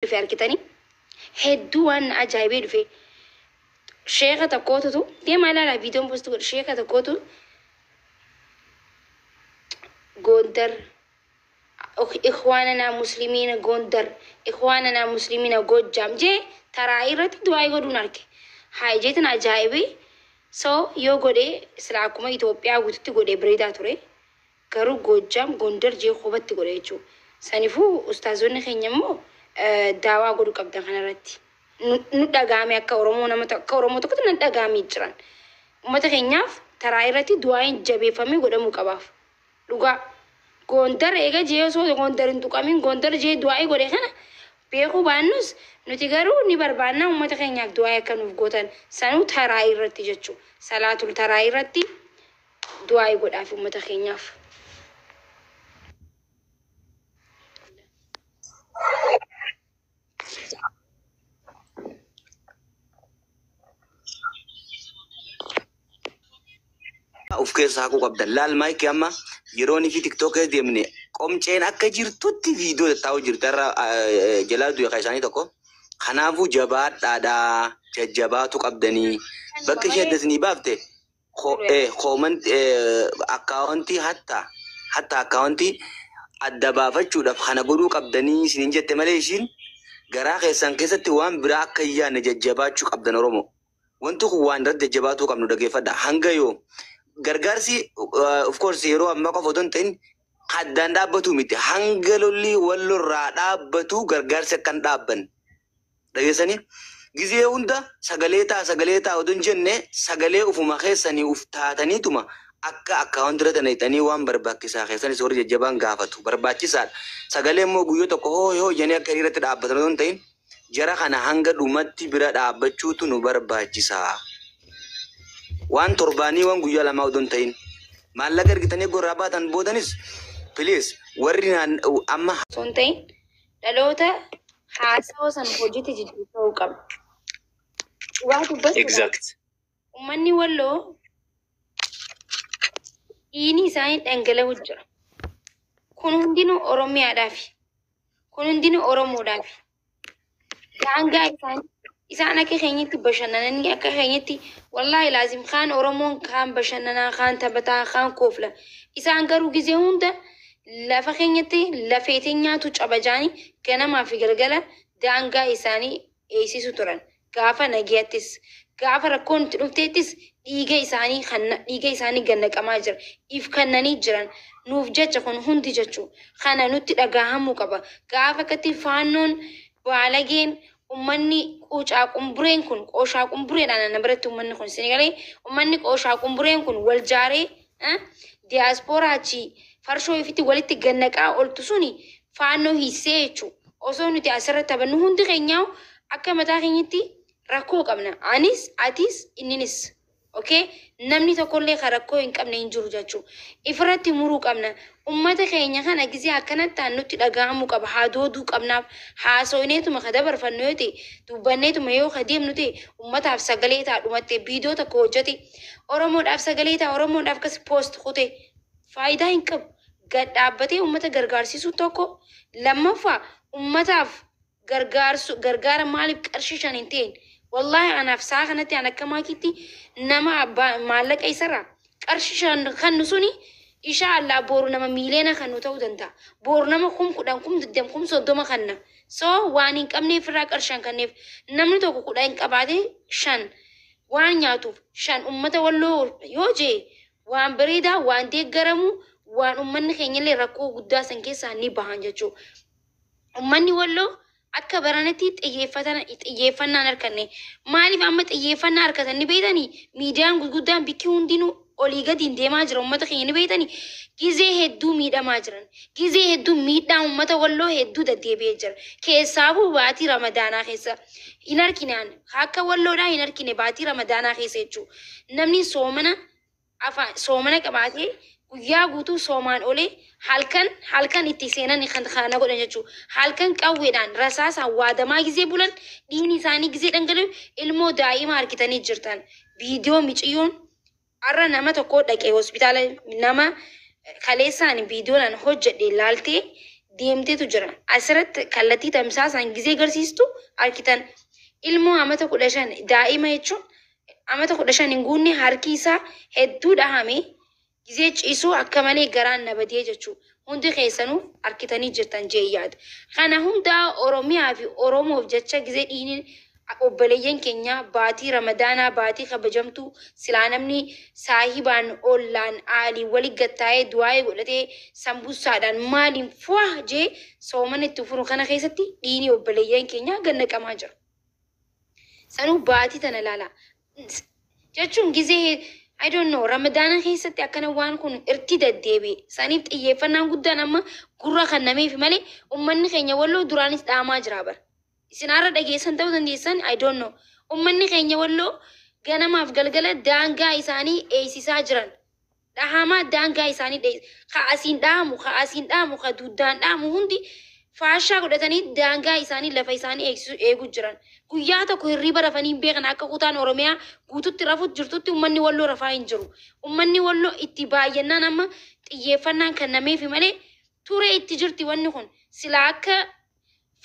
dhufe argitanii? Hedduu waan na ajaa'ibee dhufe. Sheeka tokkootutu deemaa ilaalaa viidiyoon post godhe sheeka tokkootu Gondar ikhwaananaa muslimiina Gondar ikhwaananaa muslimiina Gojjaam jee taraa irratti du'aa godhuun arge. Haa jeetin ajaa'ibee so yoo godhe sila akkuma Itoophiyaa guututti godhe bareedaa ture. Garuu Goojjaam Gondar jee kopatti godhe jechuudha. Sanifuu ustaazonni keenya immoo daawaa godhu qabdan kanarratti. Nu dhagaame akka Oromoo nama akka Oromoo tokkotti nu dhagaamee jiran. Uummata keenyaaf taraa irratti du'aayin jabeeffamee godhamuu qabaaf. Dhugaa. Gondar eega jee osoo Gondar hin tuqamin Gondar jee du'aayii godhe kana beekuu baannus nuti garuu ni barbaanna uummata keenyaaf du'aayii akka nuuf gootan sanuu taraa irratti jechuudha. Salaatul taraa irratti du'aayii godhaaf uummata keenyaaf. Uf keessaa haquu qabdan. Laal maayikii amma yeroo inni fi TikTok keessa deemne qomceen akka jirtutti viidiyoo tattaa'u jirti irra jalaa du'e kan isaanii tokko. Kanaafuu jabaadhaadhaa jajjabaatu qabdanii bakki ishee adda isinii baafte koomanti akkaawwantii hatta hatta akkaawwantii adda baafachuudhaaf kana godhuu qabdanii isiniin jette malee ishiin garaa keessan keessatti waan biraa akka hin yaadne jajjabaachuu qabdan Oromoo. Wanti kun waan irratti jajjabaatuu qabnu dhaggeeffadha. Hanga yoo gargaarsi of course yeroo ammaa qofa otoo hin ta'in addaan dhaabbatu miti. Hanga lolli wallorraa dhaabbatu gargaarsi akka hin dhaabbanne. Dhageessanii? Gizee hunda sagalee ta'a sagalee ta'a otoo hin jenne sagalee ufuma keessanii uf taataniituma akka akkaawwantii irratti naqxanii waan barbaachisaa keessanis warri jajjabaan gaafatu barbaachisaadha. Sagalee immoo guyyoo tokko hoo hoo jedhanii akka hiriiratti dhaabbatan otoo hin ta'in jara kana hanga dhumatti bira dhaabbachuutu nu barbaachisa. Waan torbaanii waan guyyaa lamaa otoo hin ta'in. Maallaqa ergitanii gorraa baatan boodanis please warri amma osoo hin ta'in dhaloota haasawa san hojiitti jijjiiruu qabna. Dhugaa dubbachuudhaaf Exact. uummanni Walloo dhiigni isaanii dhangala'u jira. Kun hundinuu Oromiyaadhaafi. Kun hundinuu Oromoodhaafi. Daangaa isaanii isaan akka keenyatti bashannananii akka keenyatti wallaahi laazim kaan Oromoon kaan bashannanaa kaan taphataa kaan koofla. Isaan garuu gizee hunda lafa keenyatti lafeetee nyaatu cabajaanii ganamaa fi galgala daangaa isaanii eegsisu turan. Gaafa nagayattis gaafa rakkoon itti dhufteettis dhiiga isaanii dhiiga isaanii gannaqamaa jira. If kennanii jiran nuuf jecha kun hundi jechuu kana nutti dhagahamuu qaba. Gaafa akkatti faannoon baalageen ummanni quucaa qumbureen kun qooshaa qumbureedhaan ana biratti ummanni kun isin galee ummanni qooshaa qumbureen kun wal jaaree diyaaspooraa achi farshoo ifitti walitti gannaqaa oltu suni faannoo hiisee jechuu osoo nuti asirratti taphannu hundi keenyaa akka mataa keenyatti rakkoo qabna. Anis atis inninis. Okay? Namni tokkollee kan rakkoo hin qabne hin jiru jechuu. Ifirratti muruu qabna. Ummata keenya kana gizee akkanatti nutti dhagahamuu qaba. Haa dooduu qabnaaf. Haasoineetuma ka dabarfannu yoo ta'e dubbanneetuma yoo ka deemnu ta'e ummataaf sagalee ta'a dhumatte viidiyoo tokko hojjete. Oromoodhaaf sagalee ta'a Oromoodhaaf akkas post kute. Faayidaa hin qabu. Gad dhaabbatee ummata gargaarsiisuu tokko lammaffaa ummataaf gargaarsu gargaara maaliif qarshii 5 hin ta'in wallaahi anaaf sa'a kanatti an akka maakiitti nama abbaa maallaqa isarraa qarshii 5 kannu suni insha Allah boru nama miiliyoona kannu ta'uu danda'a. Boru nama 10,000 20,000 30,000 kanna. So waan hin qabneef irraa qarshan kanneef namni tokko 10 qabaate 5 waan nyaatuuf 5 ummata Walloo yoo jee waan bareedaa waan deeggaramu waan ummanni keenyallee rakkoo guddaa san keessaa ni bahan jechuudha. Ummanni Walloo akka baranatti xiyyeeffannaan harkanne. Maaliif amma xiyyeeffannaa harkatan ni beektanii? Miidiyaan gurguddaan bikki hundinuu olii gadiin deemaa jira uummata keenya ni beektanii? Gizee hedduu miidhamaa jiran. Gizee hedduu miidhaa uummata Walloo hedduu deddeebi'ee jira. Keessaafuu baatii Ramadaanaa keessa hin argine akka Walloodhaa hin argine baatii Ramadaanaa keessa jechuudha. Namni soomana afaan soomana qabaatee guyyaa guutuu soomaan olee halkan halkan itti seenan kan kana godhan jechuudha. Halkan qawweedhaan rasaasaan waadamaa gizee bulan dhiigni isaanii gizee dhangala'u ilmoo daa'ima argitanii jirtan. Viidiyoo miciyyoon har'a nama tokko dhaqee hospitaala nama kaleessaan viidiyoodhaan hojjedhe laaltee Deemteetu jira. Asirratti kallattii tamsaasaan gizee agarsiistu argitan. Ilmoo amata 15, daa'ima jechuun amata 15 hin guunne, harki isaa hedduu dhahame gizee ciisuu akka malee garaan na badee jechuudha. Hundi keessanuu harkitanii jirtan jee yaada. Kana hundaa Oromiyaa fi Oromoof jecha gizee dhiini obboleeyyan keenya baatii Ramadaanaa, baatii kabajamtuu silaa namni saahibaan, ollaan, aalii wali gattaa'ee du'aa'ee godhatee sambussaadhaan maaliin fuwa jee soomana itti furu kana keessatti dhiini obboleeyyan keenya gannaqamaa jira. Sanuu baatii tana ilaala. Jechuun gizee, I don't know, Ramadaana keessatti akkana waan kun irti deddeebi'e. Saniif xiyyeeffannaan guddaan amma gurra kan nameef malee uummanni keenya Walloo duraanis dhaamaa jira bara. Isin har'a dhageessan ta'uu dandeessan, I don't know. Uummanni keenya Walloo ganamaaf galgala daangaa isaanii eeysisaa jiran. Dhahamaa daangaa isaanii ka asiin dhahamu, ka asiin dhahamu, ka duddaan dhahamu hundi faashaa godhatanii daangaa isaanii, lafa isaanii eegsisu eeguu jiran. Guyyaa tokko hirriiba rafanii hin beekan. Akka kutaan Oromiyaa guututti rafuut jirtutti uummanni Walloo rafaa hin jiru. Uummanni Walloo itti baay'annaan amma xiyyeeffannaan kennameefi malee ture itti jirti wanni kun. Silaa akka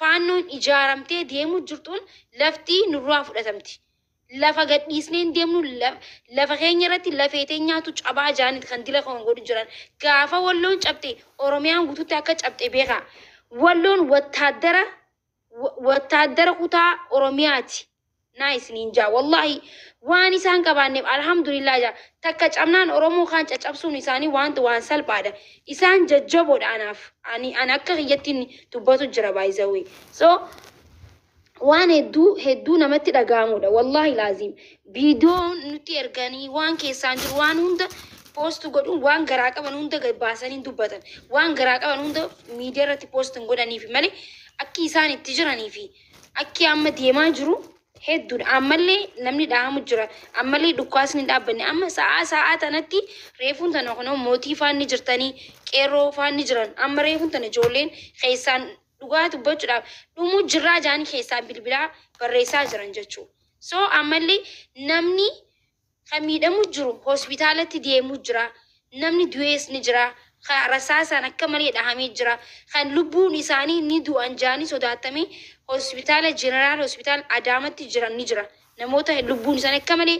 faannoon ijaaramtee deemuu jirtuun lafti nurraa fudhatamti. Lafa gadhiisnee hin deemnu, lafa keenya irratti lafee teenyaatu cabaa jaanit kan dila kan godhu jiran. Gaafa Walloon cabte Oromiyaan guututti akka cabte beekaa. Walloon wattaaddara kutaa Oromiyaati. Naa isiniin jaa, wallahi waan isaan qabaanneef alhamdulillah jaa. Takka cabnaan Oromoo kaan caccabsuun isaanii waan salphaadha. Isaan jajjaboodha anaaf. Ani akka kiyyattiin dubbatu jira, by the way. So waan hedduu hedduu namatti dhaga'amudha. Wallahi laazim. Viidiyoon nutti erganii waan keessaan jiru waan hunda post godhuun, waan garaa qaban hunda gad baasanii dubbatan. Waan garaa qaban hunda miidiyaa irratti post hin godhaniif malee akki isaan itti jiranii fi akki amma deemaa jiru hedduudha. Ammallee namni dhahamu jira. Ammallee dhukkaasni hin dhaabbanne. Amma sa'aa sa'aa tanatti reefuun tana kunoo mootii faan ni jirtanii, qeerroo faan ni jiran. Amma reefuun tana ijoolleen keessaan dhugaa dubbachuudhaaf dhumuu jirraa jaanii keessaan bilbilaa barreessaa jiran jechuudha. So ammallee namni kan miidhamu jiru hospitaalatti deemuu jira. Namni du'ees ni jira. Kan rasaasaan akka malee dhahamee jira. Kan lubbuun isaanii ni du'an jaanii sodaatamee hospitaala jeneraal hospitaala Adaamatti jiran ni jira. Namoota lubbuun isaanii akka malee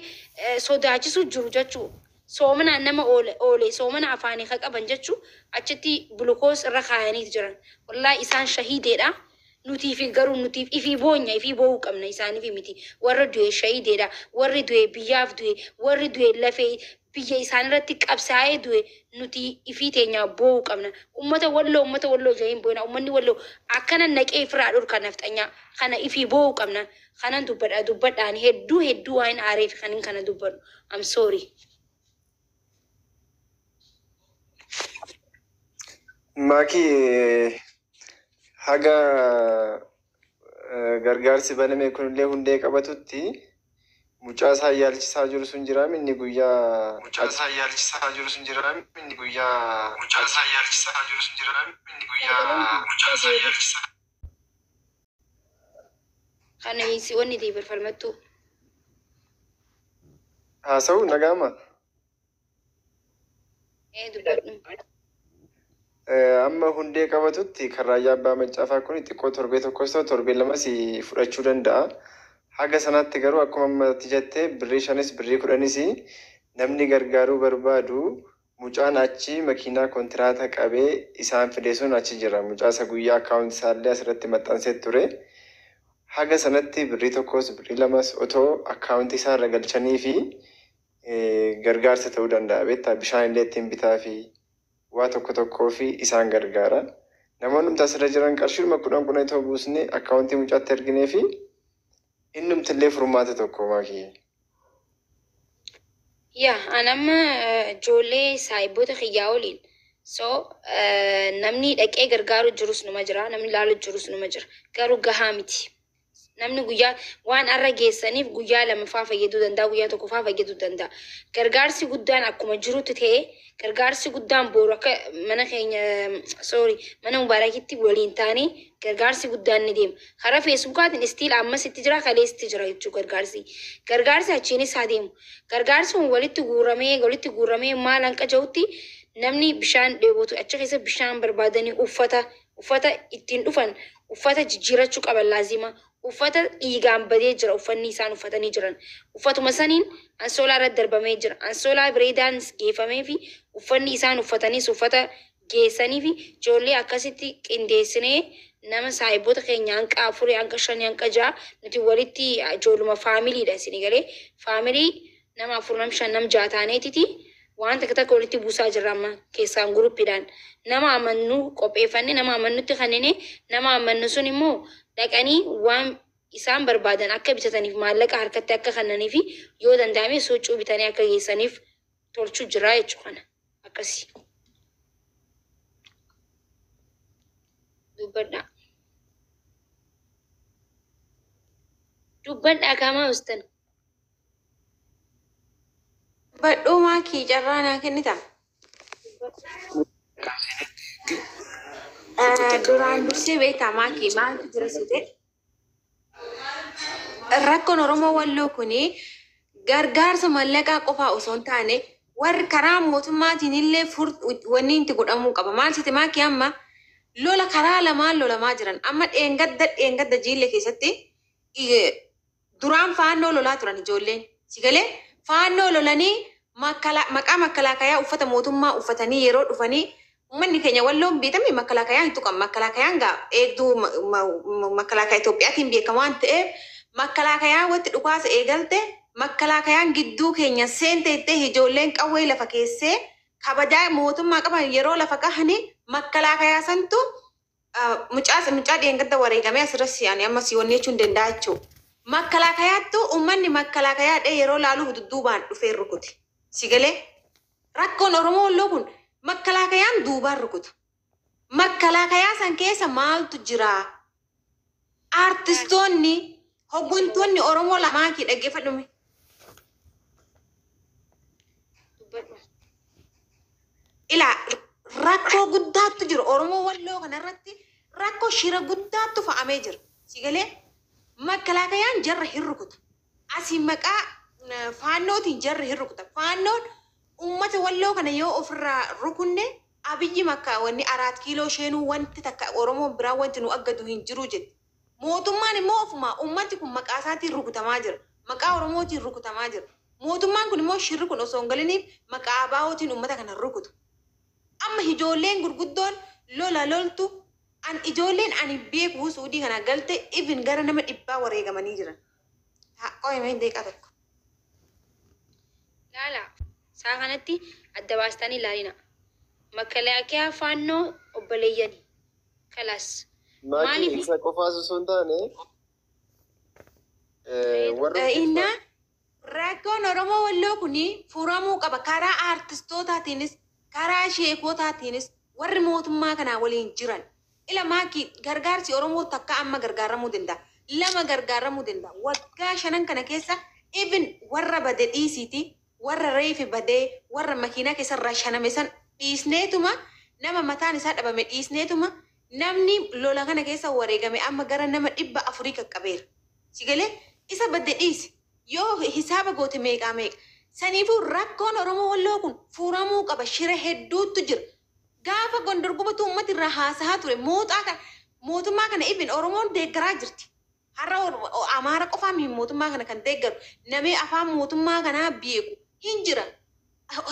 sodaachisu jiru jechuudha. Soomanaan nama oole oole soomana afaanii ka qaban jechuu achitti glucose irra kaayanii jiran. Wallaahi isaan shahiideedha. Nutiif garuu nutiif ifii boonya, ifii boo'uu qabna, isaaniif miti. Warra du'e shahiideedha. Warri du'e biyyaaf du'e. Warri du'e lafee biyya isaanirratti qabsaa'ee du'e. Nuti ifii teenya boo'uu qabna. Ummata Walloo, ummata Walloo jedheen boo'ina. Ummanni Walloo akkana naqee ifirraa dhorka nafxanyaa. Kana ifii boo'uu qabna. Kanan dubbadha dubbadhaan hedduu hedduu waan aareef kanin kana dubbadhu. I'm sorry. Maakii, haga gargaarsi baname kunillee hundee qabatutti mucaa isaa yaalchisaa jiru sun jira, inni guyyaa Mucaa isaa yaalchisaa jiru sun jira, inni guyyaa Mucaa isaa yaalchisaa jiru sun jira, inni guyyaa Mucaa isaa yaalchisaa Kana si wanni ta'e barfalmattuu. Haasa'u nagaama. Ee, dubbadhu. Amma hundee qabatutti kan Raayyaa Abbaa Macaafaa kun xiqqoo torbee tokkos ta'u torbee lamas fudhachuu danda'a. Haga sanatti garuu akkuma ammatti jettee birrii 5s birrii 10s namni gargaaruu barbaadu, mucaan achi makiinaa kontiraata qabee isaan fide sun achi jira. Mucaa isa guyyaa akkaawunti isaallee asirratti maxxansee ture. Haga sanatti birrii tokkos birrii lamas otoo akkaawuntii isaa irra galchanii fi gargaarsa ta'uu danda'a. Beektaa, bishaan illee ittiin bitaa fi waa tokko tokkoo fi isaan gargaara. Namoonni nuti asirra jiran qarshiidhuma 10 10 itoo buusnee akkaawuntii mucaatti erginee fi innumtillee furmaata tokko, maakii. Yaa, an amma ijoollee saahiboota kiyyaa waliin, so namni dhaqee gargaaru jirus numa jira, namni ilaalu jirus numa jira, garuu gahaa miti. Namni guyyaa waan arra geessaniif guyyaa 2 faa fayyaduu danda'a, guyyaa 1 faa fayyaduu danda'a. Gargaarsi guddaan akkuma jirutti ta'e, gargaarsi guddaan boru akka mana keenya, sorry, mana Mubaarakitti waliin taanee gargaarsi guddaan ni deema. Karaa Feesbuukaatiin still ammas itti jira, kalees itti jira jechuudha gargaarsi. Gargaarsi achiinis haa deemu. Gargaarsi kun walitti guuramee walitti guuramee maal hanqa jirutti namni bishaan dheebotu achi keessa bishaan barbaadanii uffata Uffata ittiin dhufan uffata jijjiirachuu qaban laazima. Uffata dhiigaan badee jira uffanni isaan uffatanii jiran. Uffatuma saniin ansoolaa irratti darbamee jira. Ansoolaa bireedaan geeffamee fi uffanni isaan uffatanis uffata geessanii fi ijoollee akkasitti qindeessinee nama saahiboota keenya hanqa afurii, hanqa shanii, hanqa ja'a nuti walitti ijoolluma faamiliidha isinii galee faamilii nama afur, nam shan, nam ja'a taaneetiti waan takka takka walitti buusaa jirra amma keessaan guruppiidhaan nama amannu qopheeffanne nama amannutti kanneen nama amannu sun immoo dhaqanii waan isaan barbaadan akka bitataniif maallaqa harkatti akka kennanii fi yoo danda'ame sochuu bitanii akka geessaniif tolchuu jira jechuudha kana akkasii. Dubbadhaa. Dubbadhaa kaamaa hostan. Badhuu maakii carraa naa kennita. Duraan dursee beektaa maakii maaltu jira siite? Rakkoon Oromoo Walloo kuni gargaarsa mallaqaa qofaa osoo hin taane warri karaa mootummaatiin illee wanni itti godhamuu qaba. Maal siite maakii amma lola karaa lamaan lolamaa jiran. Amma dheengadda jiille keessatti duraan faannoo lolaa turan ijoolleen. Si galee faannoo lolanii maqaa makkalaakayaa uffata mootummaa uffatanii yeroo dhufanii uummanni keenya Walloon beekame makkalaakayaa hin tuqan. Makkalaakayaan gaa eegduu makkalaakayaa Itoophiyaatiin beekama waan ta'eef makkalaakayaa watti dhukaasa eegalte makkalaakayaan gidduu keenya seente ijoolleen qawwee lafa keessee kabajaa mootummaa qaban yeroo lafa kahanii makkalaakayaa santu mucaa dheengadda wareegamee asirratti ani amma si wanni jechuun danda'a jechuudha. Makkalaakayaattu uummanni makkalaakayaa dhee yeroo laaluuf dudduubaan dhufee rukute. Si galee rakkoon Oromoo Walloo kun makkalaakayaan duubaan rukuta. Makkalaakayaa san keessa maaltu jira? Artistoonni hoggantoonni Oromoo lamaa kee dhaggeeffadhume. Ilaa rakkoo guddaatu jira Oromoo Walloo kanarratti rakkoo shira guddaatu fa'amee jira. Si galee makkalaakayaan jarra hin rukuta. Asii maqaa faannootiin jarri hin rukuta. Faannoon uummata Walloo kana yoo ofirraa rukunne Abiyyi makka wanni 4 kiiloo sheenuu wanti takka Oromoon biraa wanti nu aggadu hin jiru jetti. Mootummaan immoo ofuma uummati kun maqaa isaatiin rukutamaa jira. Maqaa Oromootiin rukutamaa jira. Mootummaan kun immoo shirri kun osoo hin galiniif maqaa ABO'tiin uummata kana rukutu. Amma ijoolleen gurguddoon lola loltu an ijoolleen ani beeku Suudii kana galte even gara nama 100 wareegamanii jiran. Qo'ee deeqaa tokko. Laala saa kanatti adda baastanii ilaalina. Makalaakiyaa faannoo obboleeyyani. Kalaas. Maakii isa qofaas osoo hin taane warra Inna rakkoon Oromoo Walloo kuni furamuu qaba. Karaa aartistootaatiinis karaa sheekootaatiinis warri mootummaa kanaa waliin jiran. Ila maakii gargaarsi Oromoo takka amma gargaaramuu danda'a. Lama gargaaramuu danda'a. Waggaa 5 kana keessa even warra bade dhiisiiti warra reefi badee warra makiinaa keessa rashaname san dhiisneetuma nama mataan isaa dhabame dhiisneetuma namni lola kana keessa wareegame amma gara nama 400 qaqqabeera. Si galee isa badde dhiisi yoo hisaaba goote meeqaa meeqa. Saniifuu rakkoon Oromoo Walloo kun furamuu qaba. Shira hedduutu jira. Gaafa Gondor gubatu uummati irraa haasahaa ture mootummaa kana even Oromoon deeggaraa jirti. Har'a Amaara qofaa mootummaa kana kan deeggaru namee afaan mootummaa kanaa beeku hin jira.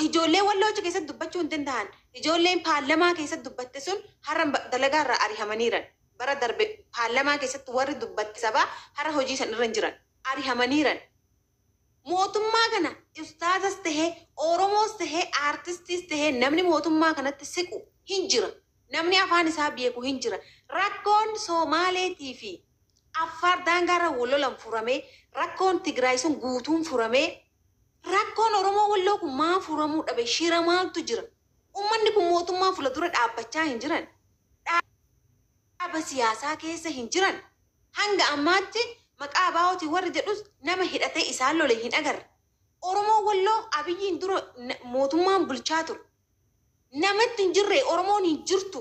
Ijoollee Walloo achi keessatti dubbachuu hin danda'an. Ijoolleen paarlamaa keessatti dubbatte sun har'a dalagaa irraa ari'amaniiran. Bara darbe paarlamaa keessatti warri dubbatte sabaa har'a hojii san irra hin jiran. Ari'amaniiran. Mootummaa kana ustaazas tahee Oromoos tahee aartistiis tahee namni mootummaa kanatti siqu hin jira. Namni afaan isaa beeku hin jira. Rakkoon Somaaleetii fi Affaar daangaarra lolan furamee rakkoon Tigraay sun guutuun furamee rakkoon Oromoo Walloo kun maa furamuu dhabe shira maaltu jira? Uummanni kun mootummaa fuula dura dhaabbachaa hin jiran. Dhaaba siyaasaa keessa hin jiran. Hanga ammaatti maqaa ABO'tiin warri jedhus nama hidhatee isaan lole hin agarre. Oromoo Walloo Abiyyiin dura mootummaan bulchaa ture. Namatti hin jirre Oromoon hin jirtu.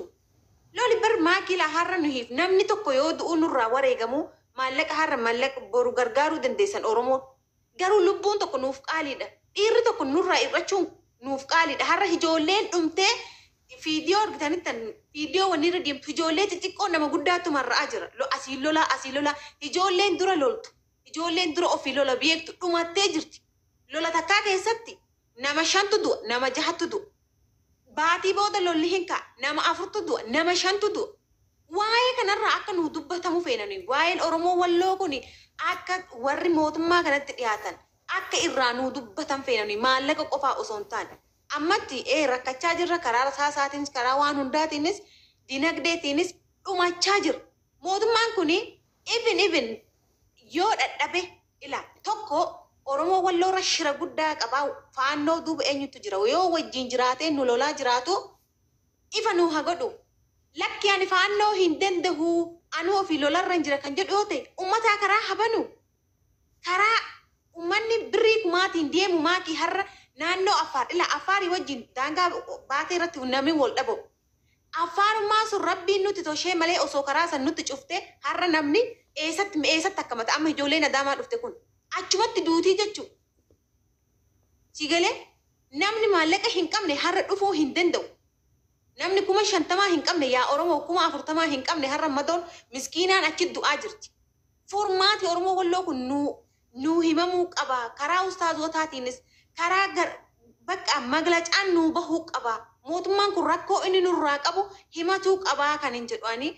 Loli bar maakila har'a nuhiif namni tokko yoo du'u nurraa wareegamu maallaqa har'a maallaqa boru gargaaruu dandeessan Oromoon. Garuu lubbuun tokko nuuf qaaliidha. Dhiirri tokko nurraa hir'achuun nuuf qaaliidha. Har'a ijoolleen dhumtee Viidiyoo argitanitti viidiyoo wanni irra deemtu ijoollee xixiqqoo nama guddaatu marra'aa jira. Asii lolaa asii lolaa ijoolleen dura loltu. Ijoolleen dura ofii lola beektu dhumattee jirti. Lola takkaa keessatti nama shantu du'a, nama jahattu du'a. Baatii booda lolli hin ka'a, nama afurtu du'a, nama shantu du'a. Waa'ee kanarraa akka nu dubbatamu feenani. Waa'een Oromoo Walloo kun akka warri mootummaa kanatti dhiyaatan akka irraa nu dubbatan feenani maallaqa qofaa osoo hin taane. Ammatti rakkachaa jirra karaa rasaasaatiinis karaa waan hundaatiinis dinagdeetiinis dhumachaa jira. Mootummaan kun even yoo dadhabe ila tokko Oromoo Walloorra shira guddaa qabaa faannoo duuba eenyutu jira yoo wajjin jiraatee nu lolaa jiraatu ifa nu haa godhu. Lakki ani faannoo hin danda'u anuu ofii lolarra hin jira kan jedhu yoo ta'e uummataa karaa habanu karaa uummanni birrii kumaatiin deemu maakii har'a naannoo Affaar ila Affaarii wajjin daangaa baatee irratti namni wal dhabu. Affaarummaa sun rabbiin nuti toshee malee osoo karaa san nutti cufte har'a namni eessatti eessatti akka mata amma ijoolleen Adaamaa dhufte kun achumatti duutii jechuudha. Si galee namni maallaqa hin qabne har'a dhufuu hin danda'u. Namni 50,000 hin qabne yaa Oromoo 40,000 hin qabne har'a madoon miskiinaan achi du'aa jirti. Furmaati Oromoo Walloo kun nu himamuu qaba. Karaa ustaazotaatiinis karaa bakka maglacaan nu bahuu qaba. Mootummaan kun rakkoo inni nurraa qabu himatuu qaba kan hin jedhu ani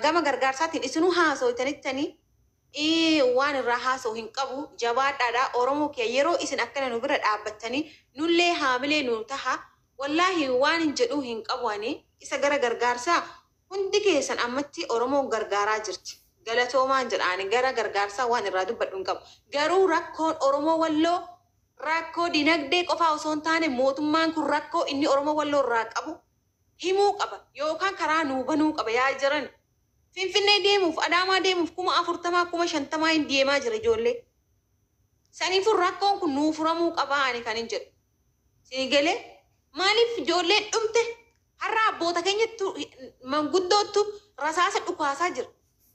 gama gargaarsaatiin isinuu haasawitanittanii waan irraa haasa'u hin qabu jabaadhaadha. Oromoo kee yeroo isin akkana nu bira dhaabbattanii nullee haamilee nu taha. Wallaahi waan hin jedhu hin qabu ani isa gara gargaarsaa hundi keessan ammatti Oromoon gargaaraa jirti. Galatoomaan jedha ani gara gargaarsaa waan irraa dubbadhu hin qabu. Garuu rakkoon Oromoo Walloo rakkoo dinagdee qofaa osoo hin taane mootummaan kun rakkoo inni Oromoo Walloo irraa qabu himuu qaba yookaan karaa nuu banuu qaba yaa jiran. Finfinnee deemuuf Adaamaa deemuuf 40,000 50,000 hin deemaa jira ijoollee. Saniifuu rakkoon kun nuu furamuu qaba ani kan hin jedhu. Sini galee maaliif ijoolleen dhumte har'a abboota keenyattu manguddoottu rasaasa dhukaasaa jira.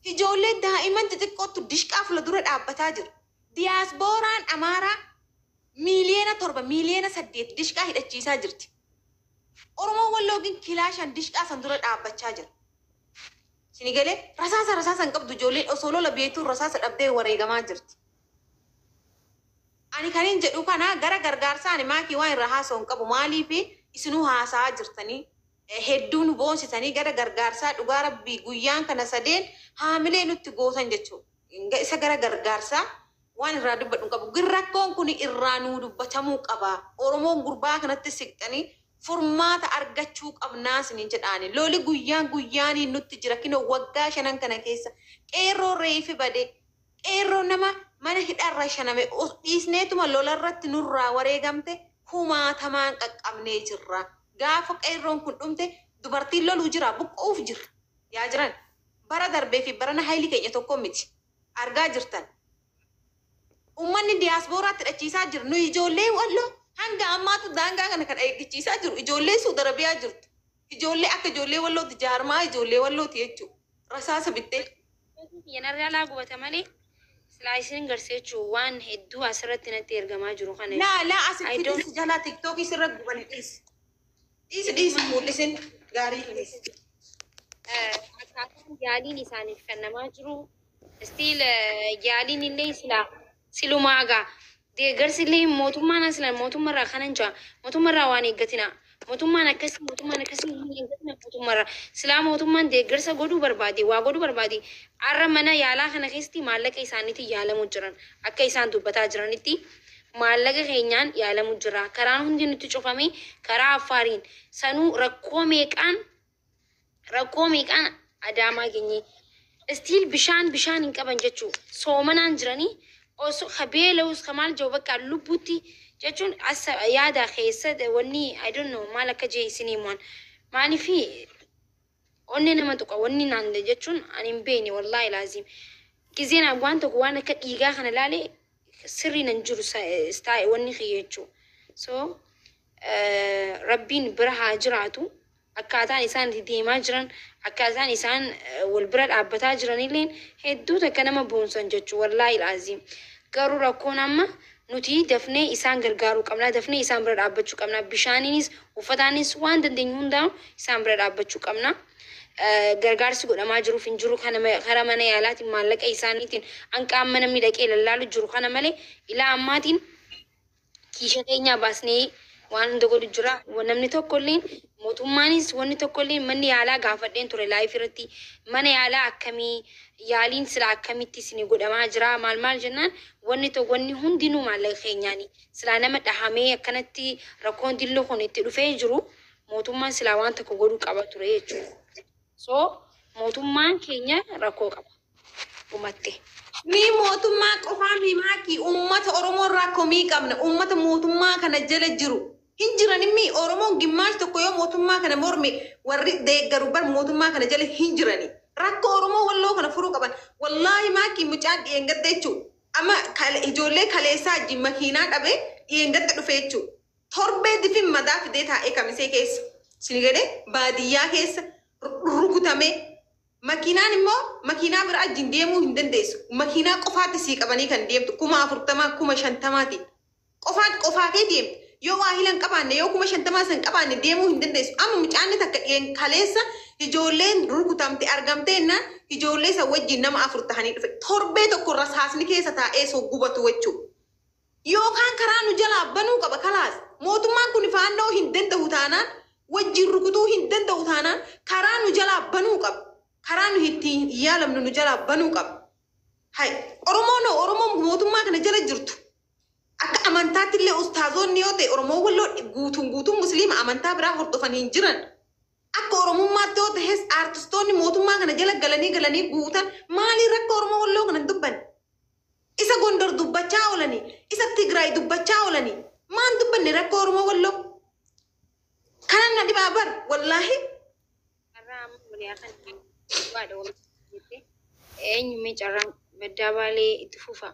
Ijoollee daa'imman xixiqqoottu dishqaa fuula dura dhaabbataa jira. Diyaaspooraan Amaaraa 7 miliyoona 8 dishqaa hidhachiisaa jirti. Oromoo Walloo kilaashaan dishqaa san dura dhaabbachaa jira. Sini galee rasaasa hin qabdu ijoolleen osoo lola beektuun rasaasa dhabdee wareegamaa jirti. Ani kan hin jedhu kana gara gargaarsaa ani maakii waan irraa haasa'u hin qabu maaliif isinuu haasa'aa jirtanii hedduu nu boonsitanii gara gargaarsaa dhugaa rabbii guyyaan kana sadeen haamilee nutti gootan jechuudha. Isa gara gargaarsaa waan irraa dubbadhu hin qabu. Rakkoon kun irraa nuu dubbatamuu qaba. Oromoon gurbaa kanatti siqxanii furmaata argachuu qabnaa isiniin jedhaani. Loli guyyaan guyyaaniin nutti jira. Kinoo waggaa 5 kana keessa qeerroo reefi bade qeerroo nama mana hidhaarra shaname dhiisneetuma lolarratti nurraa wareegamte kumaatamaan qaqqabnee jirra. Gaafa qeerroon kun dhumte dubartiin loluu jira buqqa'uuf jira. Yaa jiran bara darbee fi barana hayli keenya tokko miti. Argaa jirtan. Uummanni diyaaspooraatti hidhachiisaa jiru. Nu ijoollee Walloo hanga ammaatu daangaa kana kan eeggachiisaa jiru. Ijoollee Suudi Arabiyaa jirtu. Ijoollee akka ijoollee Wallooti jaarmaa ijoollee Wallooti jechuudha. Rasaasa bittee. Yanarraa alaa gubata malee silaa isin garsiisuu waan hedduu asirratti natti ergamaa jiru kana. Laa laa asitti dhiisi jalaa tiktookii sirra gubani dhiisi. Dhiisi dhiisi mul'isin gaarii dhiisi. Akkaataan yaaliin isaaniif kennamaa jiru. Stiil yaaliin illee silaa silumaa gaa deeggarsi illee mootummaan asila mootummaarraa kanan jira mootummaarraa waan eeggatina mootummaan akkasii hin eeggatina mootummaarraa silaa mootummaan deeggarsa godhuu barbaade waa godhuu barbaade har'a mana yaalaa kana keessatti maallaqa isaaniitiin yaalamu jiran akka isaan dubbataa jiranitti maallaqa keenyaan yaalamu jira karaan hundi nutti cufame karaa Affaariin sanuu rakkoo meeqaan Adaamaa geenye stiil bishaan hin qaban jechuu soomanaan jiranii osoo beela'us kamaal jiru bakka lubbuutti jechuun as yaada keessa wanni I don't know maal akka jee isinii himuun maaliifi onnee nama tuqa wanni naan jechuun ani hin beekne wallaahi laazim gizeen waan tokko waan akka dhiigaa kana ilaale sirrii nan jiru taa'e wanni kiyya jechuudha. So rabbiin bira haa jiraatu akkaataan isaan itti deemaa jiran akkaataan isaan wal bira dhaabbataa jiranillee hedduu takka nama boonsan jechuudha wallaahi laazim. Garuu rakkoon amma Nuti dafnee isaan gargaaruu qabna. Dafnee isaan bira dhaabbachuu qabna. Bishaaniinis uffataanis waan dandeenyu hundaan isaan bira dhaabbachuu qabna. Gargaarsi godhamaa jiruuf hin jiru kana karaa mana yaalaatiin maallaqa isaaniitiin hanqa amma namni dhaqee lallaalu jiru kana malee ilaa ammaatiin kiisha keenyaa baasnee waan hunda godhu jira. Namni tokko illee, mootummaanis wanni tokko illee, manni yaalaa gaafadheen ture live irratti, mana yaalaa akkamii, yaaliin sila akkamitti isin godhamaa jira, maal maal jennaan, wanni tokko wanni hundinuu maallaqa keenyaani. Silaa nama dhahamee akkanatti rakkoon dilloo kun itti dhufee jiru, mootummaan silaa waan tokko godhuu qaba ture jechuudha. So mootummaan keenya rakkoo qaba. Dhumatte. Ni mootummaa qofaa mimaakii uummata Oromoo irraa komii qabna. Uummata mootummaa kana jala jiru. Hin jiran immi Oromoon gimmaash tokko yoo mootummaa kana morme, warri deeggaru bar mootummaa kana jala hin jirani. Rakkoo Oromoo Walloo kana furuu qaban. Wallaahi maakii, mucaan dhiyeengatta jechuudha. Amma ijoollee kaleessaa wajjin makiinaa dhabee dhiyeengatta dhufe jechuudha. Torbee difin madaa fidee taa'ee Kamisee keessa. Sini gadee baadiyyaa keessa rukutamee. Makiinaan immoo makiinaa bira wajjin deemuu hin dandeessu. Makiinaa qofaatti sii qabanii kan deemtu 40,000, 50,000tiin. Qofaan qofaa kee deemtu. Yoo waa hila hin qabaanne, yoo 50,000 san qabaanne, deemuu hin dandeessu. Amma mucaanni takka dhiyeen kaleessa ijoolleen rukutamte argamte jennaan, ijoollee isa wajjin nama afur tahanii dhufe. Torbee tokko rasaasni keessa taa'ee soo gubatu jechuudha. Yookaan karaa nu jalaa banuu qaba kalaas. Mootummaan kun faannoo hin danda'u taanaan, wajjin rukutuu hin danda'u taanaan, karaa nu jalaa banuu qaba. Karaa nu ittiin yaalamnu nu jalaa banuu qaba. Hai, Oromoon Oromoon mootummaa kana jala jirtu. Akka amantaatti illee ustaazonni yoo ta'e, Oromoo Walloo guutuun guutuun Musliima, amantaa biraa hordofan hin jiran. Akka Oromummaatti yoo ta'es, aartistoonni mootummaa kana jala galanii galanii guutan maaliin rakkoo Oromoo Walloo kana hin dubbanne? Isa Gondor dubbachaa oolanii, isa Tigraay dubbachaa oolanii, maan dubbanne rakkoo Oromoo Walloo? Kanan na dhibaa bar wallaahi. Carraa amma waliyaa kan dhugaadha walitti jette. Eenyumee carraan baddaa baalee itti fufa.